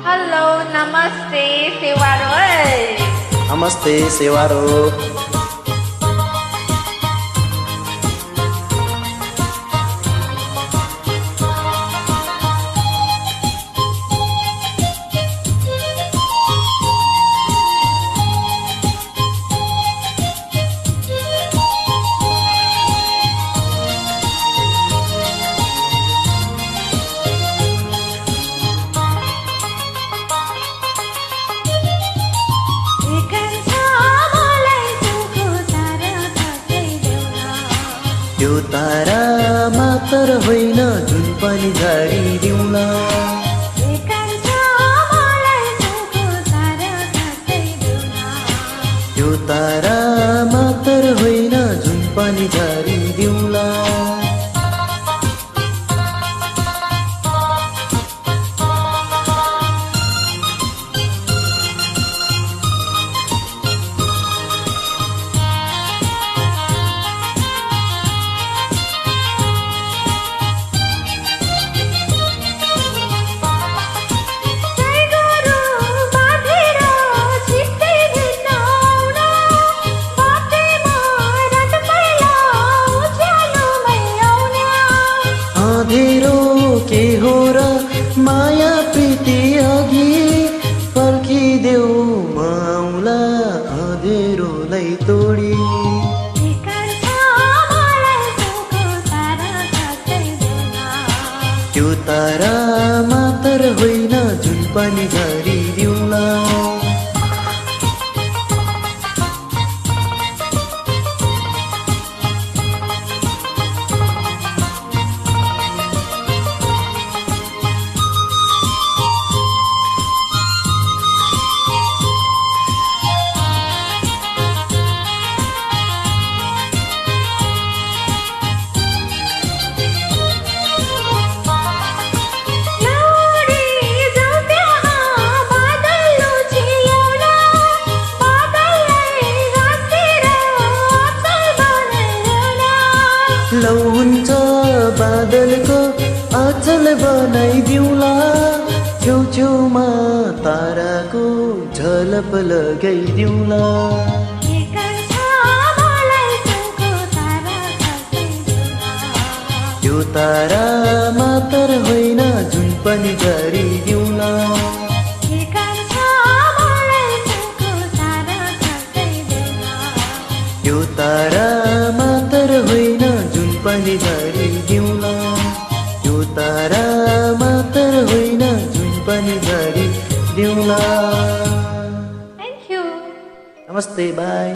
Hello नमस्ते सेवारो नमस्ते सेवारो। त्यो तारा मात्र होइन जुन पनि झाडिदिउँला। त्यो तारा मात्र होइन जुन पनि झाडिदिउँला। अँधेरो के हो र माया प्रीति अघि पर्खिदेऊ म आउँला अँधेरोलाई तोडी। त्यो तारा मात्र होइन जुन पनि झाडिदिउँला। लौ हुन्छ बादलको अचल बनाइदिउँला। छेउछेउमा ताराको झलप लगाइदिउँला। त्यो तारा मात्र होइन जुन पनि झाडिदिउँला। त्यो तारा मात्र होइन जुन पनि झाडिदिउँला। त्यो तारा मात्र होइन जुन पनि झाडिदिउँला। Thank you. नमस्ते बाई।